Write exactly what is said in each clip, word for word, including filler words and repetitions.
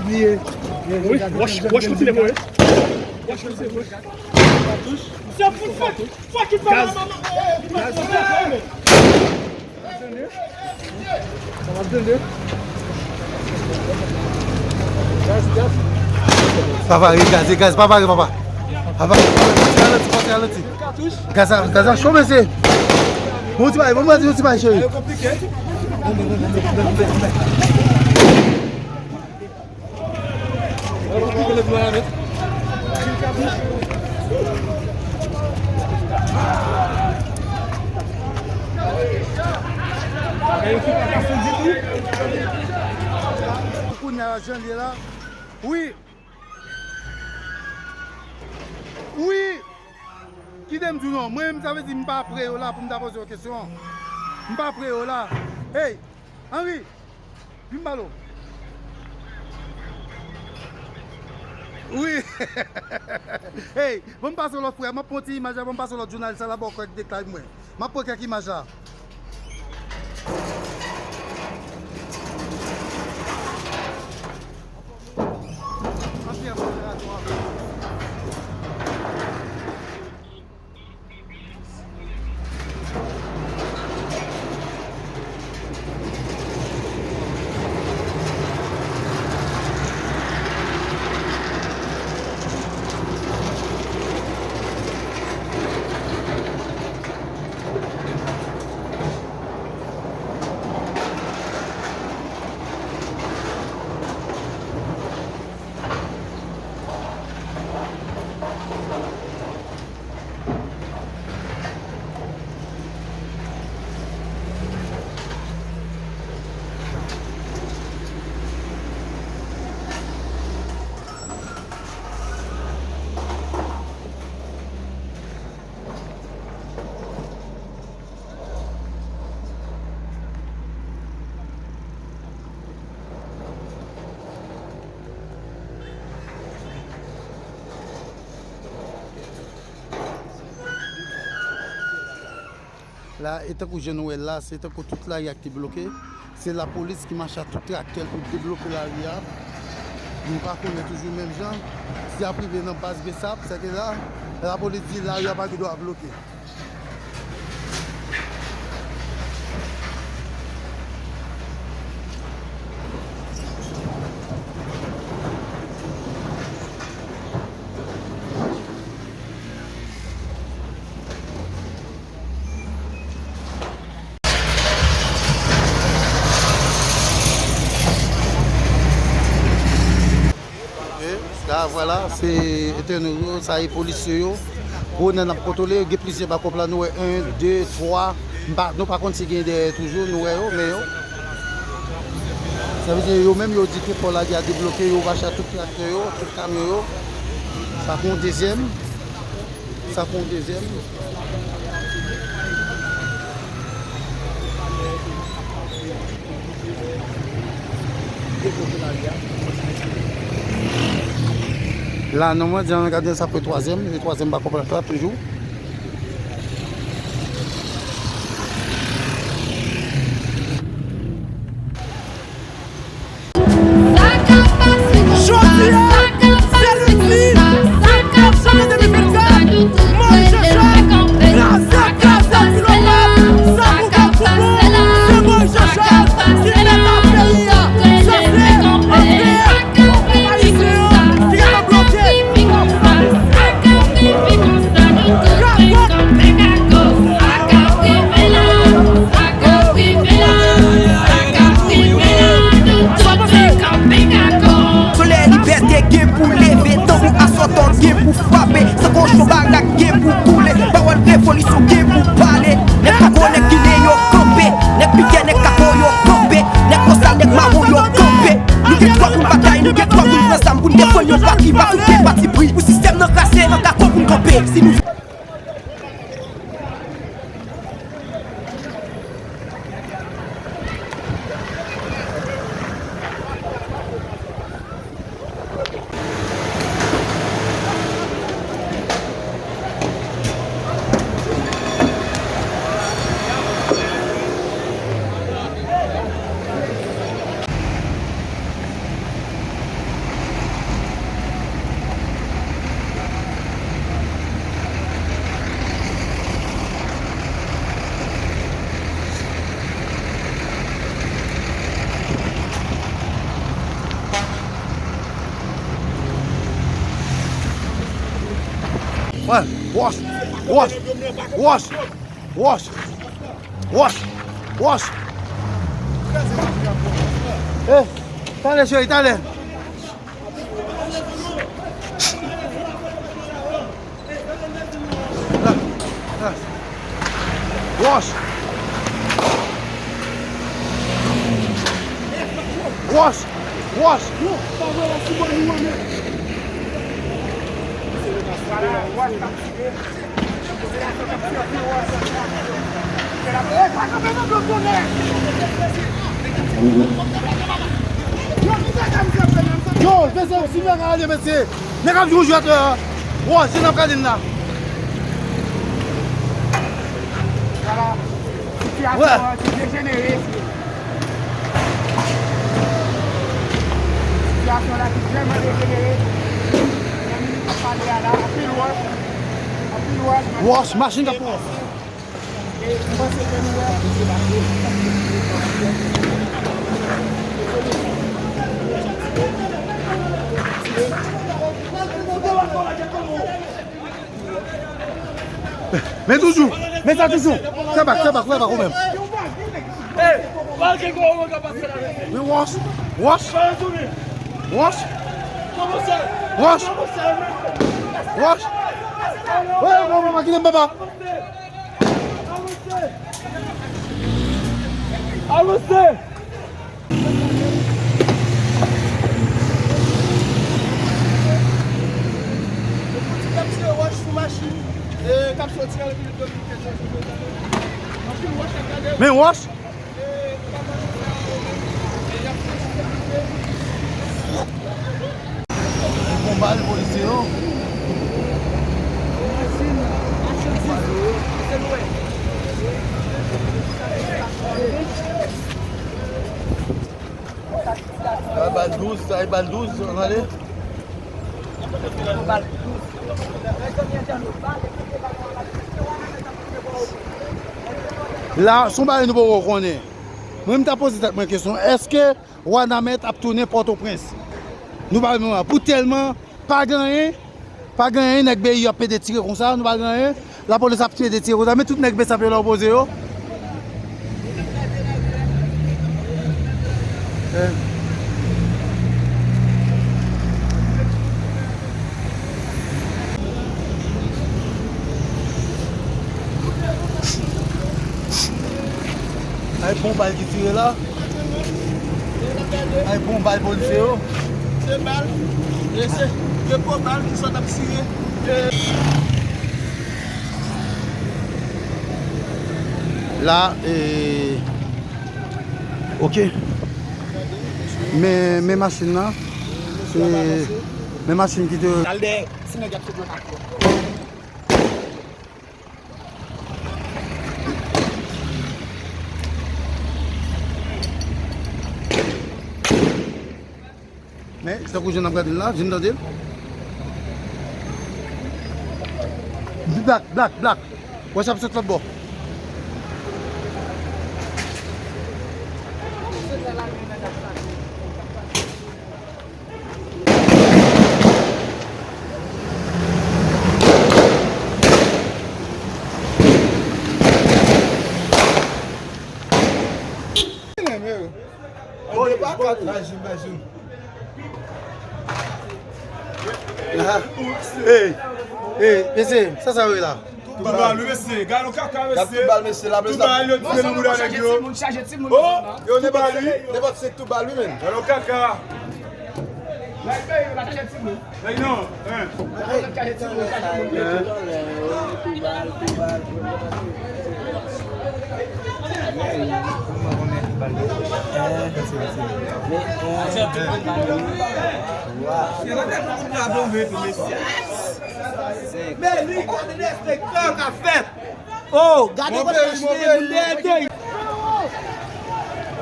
Wi, wòch, wòch kontine voye. Wòch kontine voye. Se pou fè, fè ki fè la, manman. Papa, e gaz, e gaz, papa, e papa. Papa, pase ralanti, pase ralanti. Gaz a, gaz a cho, mesye. Bon, ti bay, bon, bon, ti bay, cheri. Kounye a, jan l ye la. Wi. Wi. Kite m di w non. Mwen menm, sa vle di m pa pre yo la pou m ta poze yo kesyon. M pa pre yo la. Hey, Henry. Vin m pale w. Wi. Hey, ban m pase w lòt frè. M ap pran ti imaj la, ban m pase w lòt jounalis la, l ap ba w kèk detay mwen. M ap pran kèk imaj la. La, e tankou jan nou wè l la, se tankou tout lari a ki te bloke. Se lapolis ki mache ak tout traktè l pou debloke lari a. Nou pa konnen toujou menm jan. Si y ap rive nan baz Besap, sèke la, lapolis di lari a pa gen dwa bloke. Ok, la, vwala, se entènot yo, sa e polisye yo. Gwo nèg n ap kontwole, gen plizyè bakòp la, nou wè en, de, twa, m pa, nou pa konn si gen dèyè toujou, nou wè yo, men yo. Sa vle di yo menm yo di ke pò lari a debloke, yo mache ak tout traktè yo, tout kamyon yo. Sa pou yon dezyèm. Sa pou yon dezyèm. La, non, mwen di an gade sa pou twazyèm, e twazyèm bakòp la toujou. Jodi a, se lendi, vennkat janvye de mil vennkat, Moyiz Jejal kraze, kraze, kraze, vilomèt, sa pou gad pou bon, se Moyiz Jejal ki mèt a peyi a, sa se antre. Pèp ayisyen an ki gentan bloke. Solèy libète gen pou leve, tanbou asòtò gen pou frape, san kochon barak gen pou koule, pawòl revolisyon gen pou pale. Nèg Koko, nèg Ginen yo kanpe, nèg Pitè, nèg Kako yo kanpe, nèg Bòsal, nèg Mawon yo kanpe. Nou gen dwa pou n batay, nou gen dwa pou n pran zam, pou n defann yon pati, pa fout gen patipri. Pou sistèm nan kraze, nan Kako pou n kanpe. Si nou Wòch, wòch, wòch, wòch, wòch, wòch. Eh, talè cheri, talè. Wòch! Wòch! Wòch! Yo, mesye, si nèg a ale, mesye. Nèg ap jwe jwèt, euh, wòch, jan n ap gade n la. Wala. Sitiyasyon an ki dejenere. Sitiyasyon la ki vrèman dejenere. Nan minit n ap pale a la, anpil wòch, anpil wòch. Wòch, machin k ap pran wòch. E m panse ke nou wè. Men toujou, men sa toujou. Fè bak, fè bak, fè bak ou menm. Men wòch, wòch, wòch, wòch, wòch. Wè, wè, wè, wè, kite m, papa. Avanse! Men wòch! Konba l polisye yo. Sa e bal douz, sa e bal douz, ann ale. La, se yon bagay nou poko konnen. Mwen, m ta poze tèt mwen kesyon, èske Wanament ap tounen Pòtoprens? Nou pa menm pou tèlman pa gen anyen, pa gen anyen, nèg B I ap pede tire konsa, nou pa gen anyen. Lapolis ap pede tire konsa, men tout nèg B S A P la opoze yo. Eh. Ay, bon bal ki tire la. Ay, bon bal polisye yo. Se bal. E se depo bal ki sot ap tire. La, e, ok. Men, men machin nan. Se men machin ki te. Al dèyè, si nèg ap sot nan kafou. Men, se tankou jan n ap gade l la, jan n tande l. Blak, blak, blak. Wè sa ap sot lòt bò. Hey, hey, mesye, sa sa yo ye la? Tou bal wi mesye, gade yon kaka mesye. Tou bal mesye, la tou bal yo tire nan mouda nèg yo. Oh, yo tou bal wi. Nenpòt se tou bal wi men. Gade yon kaka. Nèg non, hein. Men li kote derespektan ka fèt. Oh, gade kote machin nan moun dèyè de.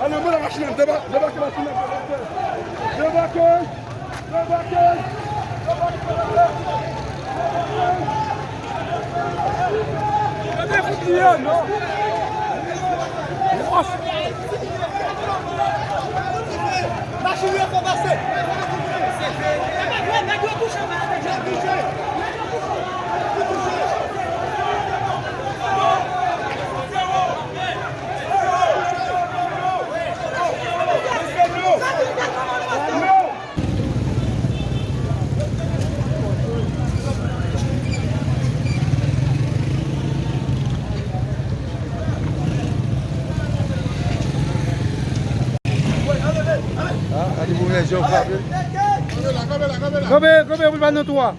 Ale, mwen la machin nan, deba-, debake machin nan, debake. Debake, debake, debake. Gade fout li ye, non. Machin yo fò pase. Nèg yo touche, nèg yo touche. Pou l pa nan tou a.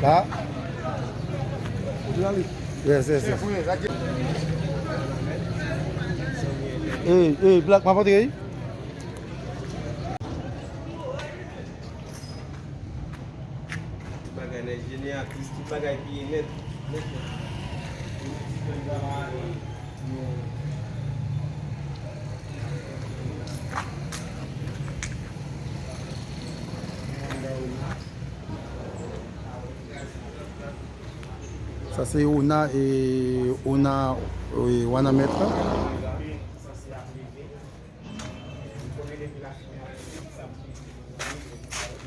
La? Yes, yes, yes. Ey, ey, Black, m ap antre, wi. Tout bagay nèt, jeni, atis, tout bagay piye nèt, nèt, nèt. Sa se Ona, e, Ona, e, Wanament la.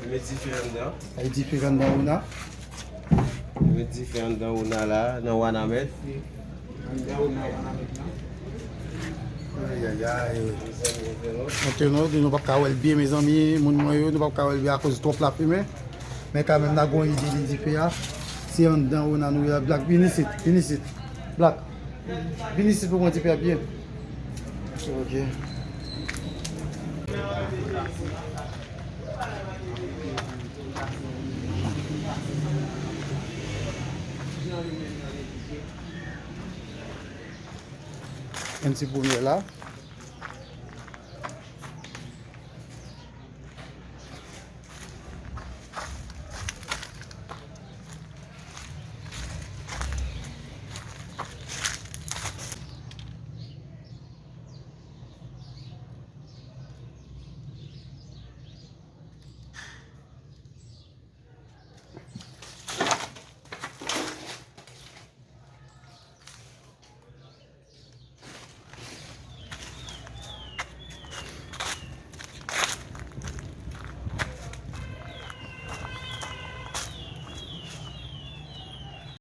Met dife anndan. Ay, dife anndan Ona. Met dife anndan Ona la, nan Wanament. Ayayay. Entènot, nou p ap ka wè l byen, mezanmi. Moun mwen yo, nou p ap ka wè l byen akoz twòp lafimen. Men kanmenm, n a gon ide de dife a. Se anndan Ona nou ye la. Black, vin isit, vin isit. Black, vin isit pou mwen dife a byen. Ok. Yon ti premye la.